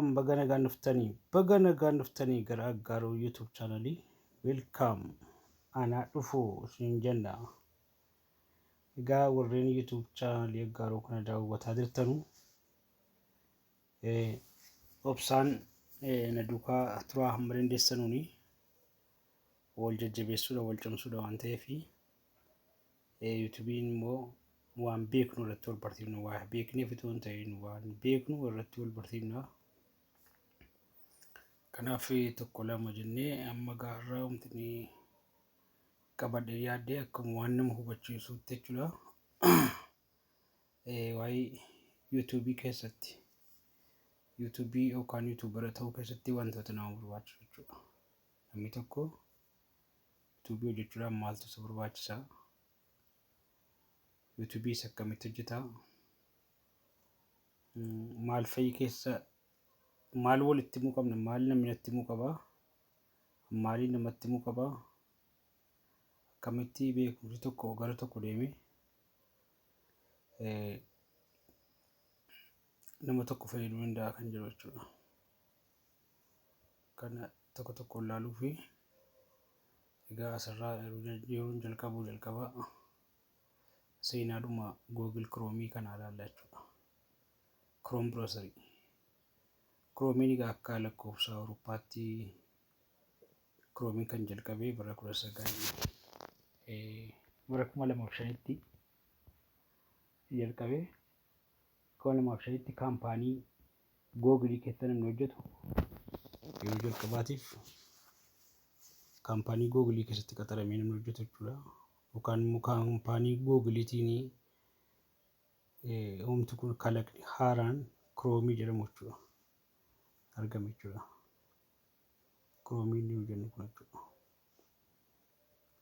Baga nagaan dhuftanii, baga nagaan dhuftanii gara Aggaaroo YouTube channelii. Welcome, anaa dhufu isin jenna. Egaa warreen YouTube channelii Aggaaroo kana daawwataa jirtanu, obsaan na duukaa turaa. Hamma dandeessanuuni wal jajjabeessuudha, wal cimsuudha waan ta'eef, YouTubein immoo waan beeknu irratti wal barsiifna. Waa beekneef itoo hin ta'in, waan beeknu irratti wal barsiifna. Kanaaf tokko lama jennee amma gaarraa wanti qabadhee yaaddee akkuma waan nama hubachiisuutti jechuudha. Waa'ee YouTubeii keessatti, YouTubeii yookaan YouTubera ta'uu keessatti wantoota nama barbaachisu jechuudha. Namni tokko YouTubeii hojjechuudhaan maaltu isa barbaachisa? YouTubeii isa akkamitti hojjetaa? Maal fa'i keessa, maal walitti himuu qabna? Maal namni natti himuu qabaa? Maaliin namatti himuu qabaa? Akkamitti beekumsi tokko gara tokko deemee nama tokko fayyaduu danda'a kan jedhu jechuudha. Kana tokko tokko ilaaluu fi egaa asirraa yeroo jalqabu, jalqaba seenaadhuma Google Chrome kana ilaalla jechuudha. Chrome browser. Chrome egaa akka lakkoofsa Awurooppaatti Chrome kan jalqabee bara 2005tti jalqabee. 2005tti kaampaanii Google keessa namni hojjetu yeroo jalqabaatiif kaampaanii Google keessatti qaxaramee namni hojjetu jechuudha. Yookaan immoo kaampaanii Googleitiin homti kun kalaqni haaraan Chrome jedhamu jechuudha. Argame jechuudha. Chromeiin nu jennu kun jechuudha.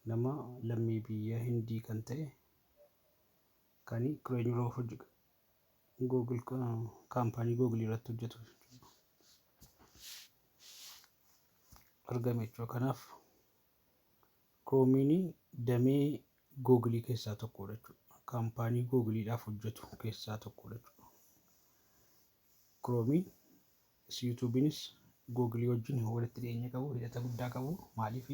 Nama lammii biyya Hindii kan ta'e kan yeroo hojii Google, kaampaanii Google irratti hojjetu jechuudha. Argame jechuudha. Kanaaf Chromeiin damee Google keessaa tokkodha jechuudha. Kaampaanii Googleiidhaaf hojjetu keessaa tokkodha jechuudha. Chromeiin, YouTubeiinis Google wajjin walitti dhiyeenya qabu, hidhata guddaa qabu. Maaliif?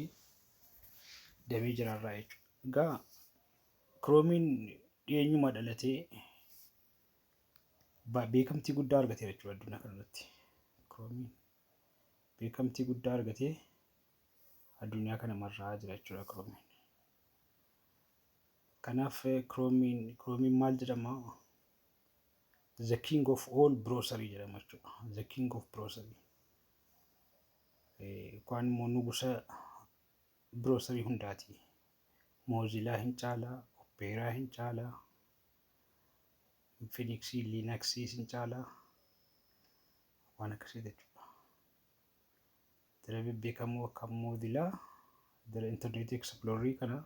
Damee jiraarraa jechuudha. Egaa Chromeiin dhiyeenyuma dhalatee beekamtii guddaa argateera jechuudha addunyaa kanarratti. Chromeiin beekamtii guddaa argatee addunyaa kana marraa jira jechuudha Chromeiin. Kanaaf Chromeiin maal jedhama? The king of all browser jedhama jechuudha. The king of browser. Yookaan immoo nugusa browserii hundaati. Mozilla hin caalaa, Opera hin caalaa, Phoenixii, Linuxii hin caalaa, waan akkasii jechuudha. Dara bebbeekamoo akka Mozilla, dara Internet Explorer kana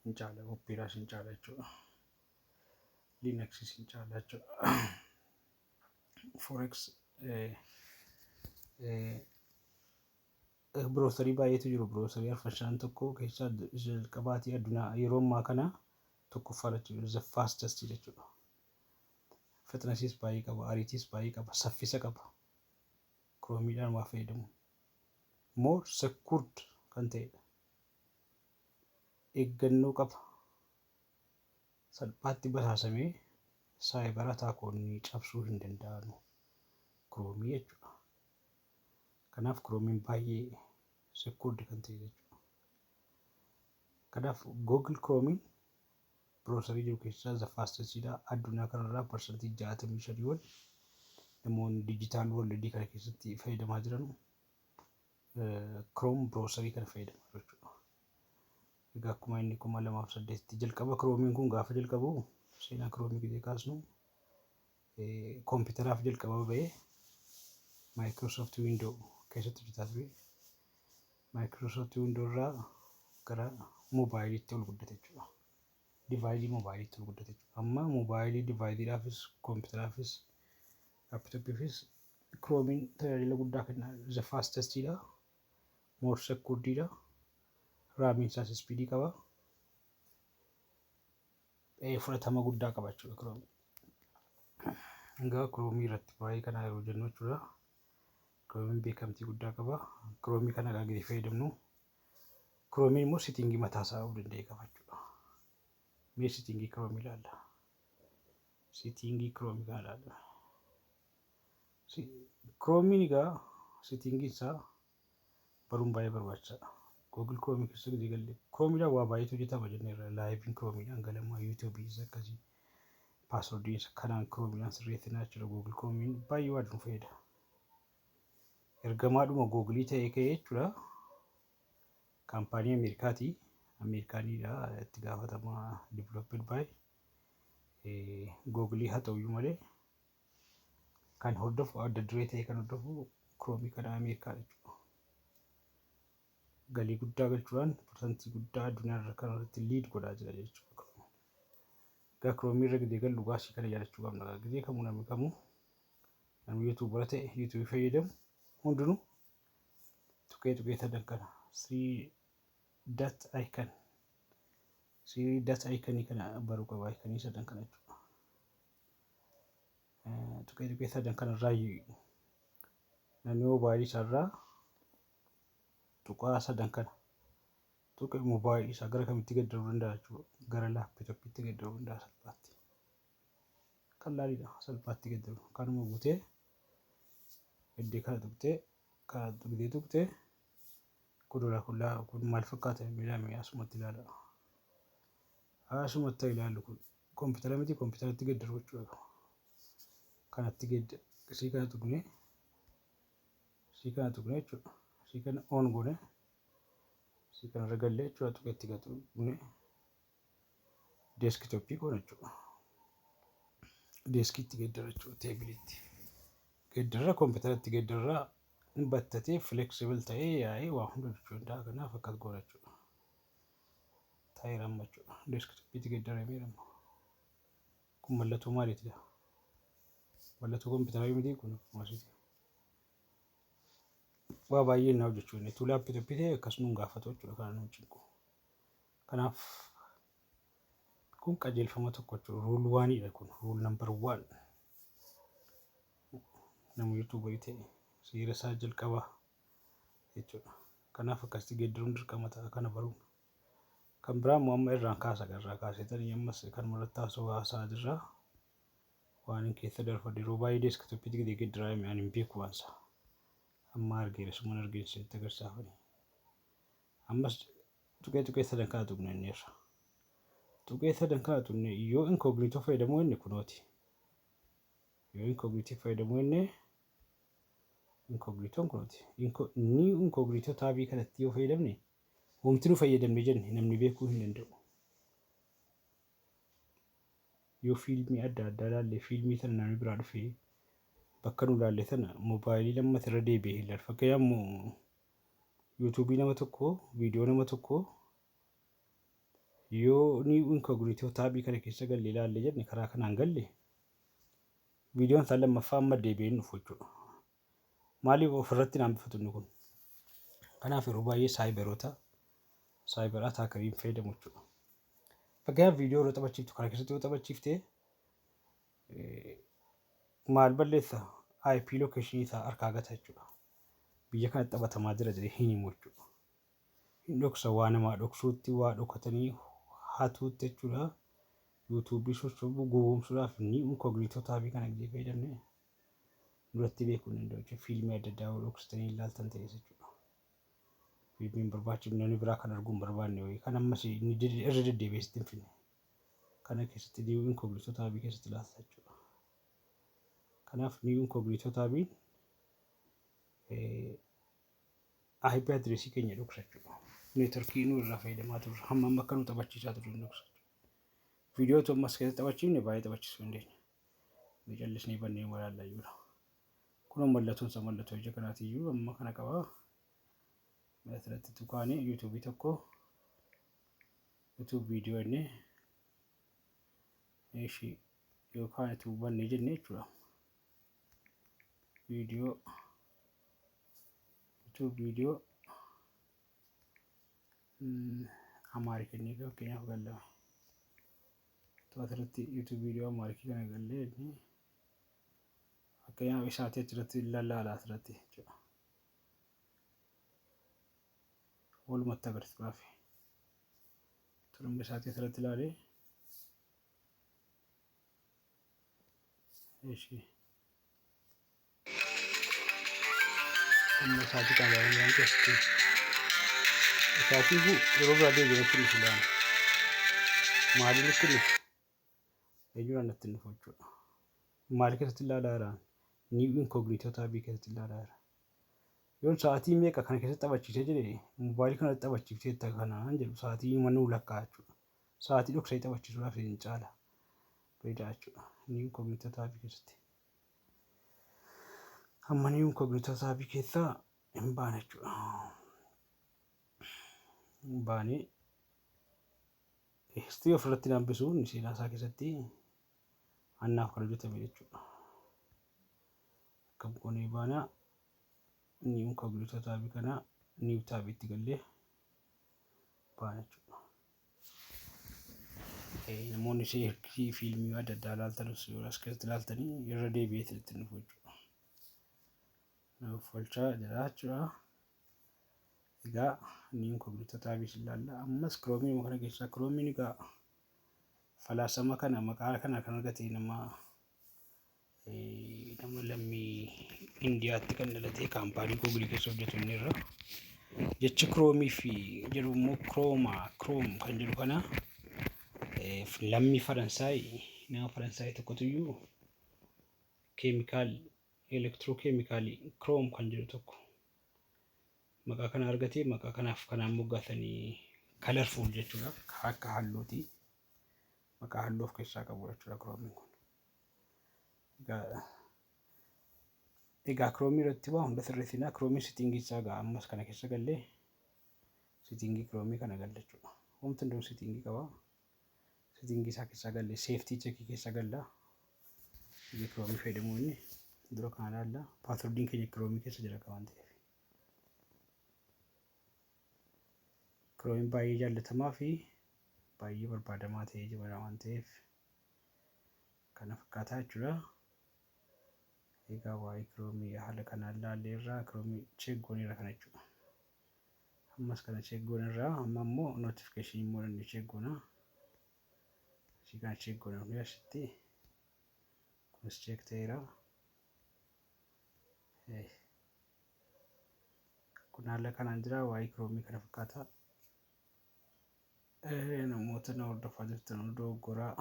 hin caala, Operaas hin caala jechuudha. Linuxis hin caala jechuudha. Forex browserii baay'eetu jiru. Browserii arfan tokko keessaa jalqabaatii addunyaa yeroo ammaa kana tokkoffaa irratti jiru. The fastest jechuudha. Fixnasiis baay'ee qaba, ariitiis baay'ee qaba, saffisa qaba. Chromeiidhaan waa fayyadamu. More secured kan ta'edha. Eeggannoo qaba. Salphaatti basaasamee cyber attackoonni cabsuu hin danda'anu. Chromeii jechuudha. Kanaaf Chromeiin baay'ee secured kan ta'e jechuudha. Kanaaf Google Chromeiin browserii jiru keessaa the fastestidha. Addunyaa kanarraa 65% ol namoonni digital worldii kana keessatti fayyadamaa jiran Chrome browserii kana fayyadamaa jechuudha. Egaa akkuma inni 2008tti jalqaba, Chromeiin kun gaafa jalqabu, seenaa Chromeii gisee kaasnu, koompitaraaf jalqaba bahee Microsoft Windows keessatti hojjetaa ture. Microsoft Windows irraa gara moobaayiliitti ol guddate jechuudha. Deviceii moobaayiliitti ol guddate jechuudha. Amma moobaayilii deviceiidhaafis, koompitaraafis, laptopiifis Chromeiin tajaajila guddaa kenna. The fastestidha. More securedidha. RAMiin isaas speedii qaba. Fudhatama guddaa qaba jechuudha Chromeiin. Egaa Chromeii irratti baay'ee kanaa yeroo jennu jechuudha. Chromeiin beekamtii guddaa qaba. Chromeii kana egaa gadi fayyadamnu. Chromeiin immoo settingii mataa isaa of danda'e qaba jechuudha. Mee settingii Chromeii ilaalla. Settingii Chromeii kana ilaalla. Chromeiin egaa settingiin isaa baruun baay'ee barbaachisaadha. Google Chromeii keessa gadi galle Chromeiidhaan waa baay'eetu hojjetama jenneerra. Liveiin Chromeiidhaan galama, YouTubeiis akkasii, passwordiin kanaan Chromeiidhaan sirreessinaa jechuudha. Google Chromeiin baay'ee waan nu fayyada. Ergamaadhuma Googleii ta'ee ka'ee jechuudha. Kaampaanii Ameerikaati. Ameerikaaniidha itti gaafatama, developed by Googleii haa ta'uyyuu malee kan hordofu, adda duree ta'e kan hordofu Chromeii kana Ameerikaadha jechuudha. Galii guddaa galchuudhaan percentii guddaa addunyaa irra kan irratti lead godhaa jira jechuudha. Egaa Chromeii irra gidee gallu gaasii kana yaadachuu qabna. Gidee kamuu namni kamuu, namni YouTubera ta'e, YouTubeii fayyadamu hundinuu tuqee tuqee sadan kana, three dot icon, three dot iconii kana baruu qaba. Iconii sadan kana jechuudha. Tuqee tuqee sadan kana irraa namni moobaayilii isaarraa tuqaa sadan kana tuqe moobaayilii isaa gara kamitti geeddaruu danda'a jechuudha? Gara laptopiitti geeddaruu danda'a salphaatti. Qallaaliidha, salphaatti geeddaru. Kanuma guutee iddoo kana tuqxee, kana tuqxee tuqxee kuduraa kullaa kun maal fakkaata? Miidhame asumatti ilaala. Asumatti ilaallu, kun koompitara miti, koompiitaratti geeddaruu jechuudha. Kanatti geedda, isii kana tuqnee, isii kana tuqnee jechuudha. Isii kana on goone, isii kana irra gallee jechuudha, tuqeetti tuqnee desktopii goona jechuudha. Deskiitti geeddara jechuudha, tableiitti. Geeddarra koompitaratti geeddarra battatee flexible ta'ee yaa'ee waa hunda hojjechuu danda'a. Kanaaf akkas goona jechuudha. Taa'eera amma jechuudha. Desktopiitti geeddarameera amma. Kun mallattoo maaliiti? Mallattoo koompitaraa miti kun, maasiiti. Waa baay'ee naa hojjechuu inni utuu laptopii ta'e akkas nuun gaafatu jechuudha, kana nuun cinqu. Kanaaf kun qajeelfama tokko jechuudha. Rule oneiidha kun, rule number one. Nama YouTuberii ta'e seera isaa jalqabaa jechuudha. Kanaaf akkasitti geeddaruun dirqama ta'a kana baruun. Kan biraa immoo amma irraan kaasa, irraa kaasetanii ammas kanuma irratti haasawaa haasa'aa jirra. Waan hin keessa darfadhe yeroo baay'ee desktopiitti gadi geeddaraa hime, ani hin beeku waan isaa. Amma argeera, suman argeen isinitti agarsiisafani. Ammas tuqee tuqee sadan kana tuqna inni irra. Tuqee sadan kana tuqne, yoo incognito fayyadamuu inni kunooti. Yoo incognito fayyadamuu inni incognitoon kunooti. New incognito tabii kanatti yoo fayyadamne, wanti nu fayyadamne jenne namni beekuu hin danda'u. Yoo fiilmii adda addaa ilaalle, fiilmii sana namni biraa dhufee bakka nu ilaalle sana moobaayilii lammata irra deebi'ee hin ilaalu. Fakkeenyaaf YouTubeii nama tokkoo, viidiyoo nama tokkoo yoo new incognito tabii kana keessa galle ilaalle jenne, karaa kanaan galle, viidiyoon isaa lammaffaa amma deebi'ee hin dhufu jechuudha. Maaliif? Ofirratti naan bifatu inni kun. Kanaaf yeroo baay'ee cyberoota, cyber attackeriin fayyadamu jechuudha. Fakkeenyaaf viidiyoo yeroo taphachiiftu, kana keessatti yoo taphachiifte maal balleessa? IP locationii isaa harkaa gata jechuudha. Biyya kanatti taphatamaa jira jedhee hin himu jechuudha. Hin dhoksa, waa namaa dhoksuutti, waa dhokatanii hatuutti jechuudha. YouTubeii sossobuu, gowwoomsuudhaaf new incognito tabii kana gisee fayyadamne duratti beekuu hin danda'u jechuudha. Fiilmii adda addaa yoo dhoksitanii ilaaltan ta'es jechuudha. Fiilmiin barbaachifne namni biraa kan arguu hin barbaanne wayii kan ammas inni irra deddeebi'ee sitti hin finne. Kana keessatti new incognito tabii keessatti ilaalta jechuudha. Kanaaf new incognito tabiin IP addressii keenya dhoksa jechuudha. Networkii nu irraa fayyadamaa turre, hamma amma akka nu taphachiisaa turre dhoksa jechuudha. Viidiyoo otoo ammas keessatti taphachiifne baay'ee taphachiisuu dandeenya. Mee callisnee bannee walaallaa iyyuudha. Kun mallattoon isaa mallattoo ija kanaatiyyuu amma kana qaba. Asirratti tukaanii YouTubeii tokko, YouTube viidiyoo inni ishii yookaan itti bannee jennee jechuudha. Viidiyoo YouTube viidiyoo Amharic inni fakkeenyaaf gallame. Asirratti YouTube viidiyoo Amharicii kana gallee inni fakkeenyaaf isaatii achirratti lallaala asirratti jechuudha. Walumatti agarsiisuudhaaf. Turumba isaatii asirratti ilaalee. Ishee. Amma isaatii kan ilaalan waan keessatti. Isaatii kun yeroo biraa deebi'ee natti dhufu ilaala. Maaliin natti dhufu? Eenyurraa natti dhufu jechuudha. Maal keessatti ilaalaa jira? New incognito tabii keessatti ilaalaa jira. Yoon sa'aatii meeqa kana keessatti taphachiisee jedhe, moobaayilii kana taphachiiftee kanaan jedhu, sa'aatii manuu lakkaa jechuudha. Sa'aatii dhoksanii taphachiisuudhaaf hin caala. Bareedaa jechuudha. New incognito tabii keessatti. Amma new incognito tabii keessaa hin baane jechuudha. Hin baane, history ofirratti hambisuun seenaa isaa keessatti annaaf kan hojjetame jechuudha. Akkam goonee baanaa? New incognito tabii kana new tabiitti gallee baana jechuudha. Namoonni seerkii fiilmii adda addaa ilaaltanus yoo as keessatti ilaaltanii irra deebi'ee itti dhufu jechuudha. Naaf olchaa jira jechuudha. Egaa new incognito tabiis ilaalla. Ammas Chromeii kana keessaa, Chromeiin egaa falaasama kana, maqaa kana kan argate nama lammii Indiyaatti kan dhalate, kaampaanii Googilii keessa hojjetu inni irra. Jechi Chromeii fi jedhu immoo chroma, chrome kan jedhu kana lammii Faransaay, nama Faransaay tokkotu iyyuu chemical, electrochemicalii chrome kan jedhu tokko maqaa kana argatee, maqaa kanaaf kanaan moggaasanii, colorful jechuudha. Akka halluuti. Maqaa halluu of keessaa qabu jechuudha Chromeiin kun. Egaa Chromeii irratti waa hunda sirreessinaa. Chromeii settingii isaa egaa ammas kana keessa gallee settingii Chromeii kana galla jechuudha. Wanti hunduu settingii qaba. Settingii isaa keessa gallee safety checkii keessa galla. Biyya Chromeii fayyadamuu inni dura kana ilaalla. Passwordiin keenya Chromeii keessa jira waan ta'eef. Chromeiin baay'ee jaallatamaa fi baay'ee barbaadamaa ta'ee jira waan ta'eef kana fakkaataa jechuudha. Egaa waa'ee Chromeii haala kanaan ilaallee irraa Chromeii check gooneerra kana jechuudha. Ammas kana check gooneerra, amma immoo notificationii immoo inni check goona. Ishii kana check goona, asitti kunis check ta'eera. Kun haala kanaan jira, waa'ee Chromeii kana fakkaata. Namoota na hordofaa jirtan, dogoggoraa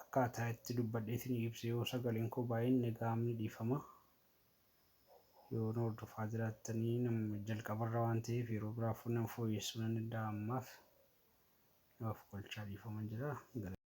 akkaataa itti dubbadheetiin ibse yoo sagaleen koo baay'een dhaga'amni dhiifama. Yoo na hordofaa jiraattanii nama jalqabarra waan ta'eef yeroo biraaf nama fooyyessuu nan danda'a, ammaaf namaaf kolchaa dhiifaman jira.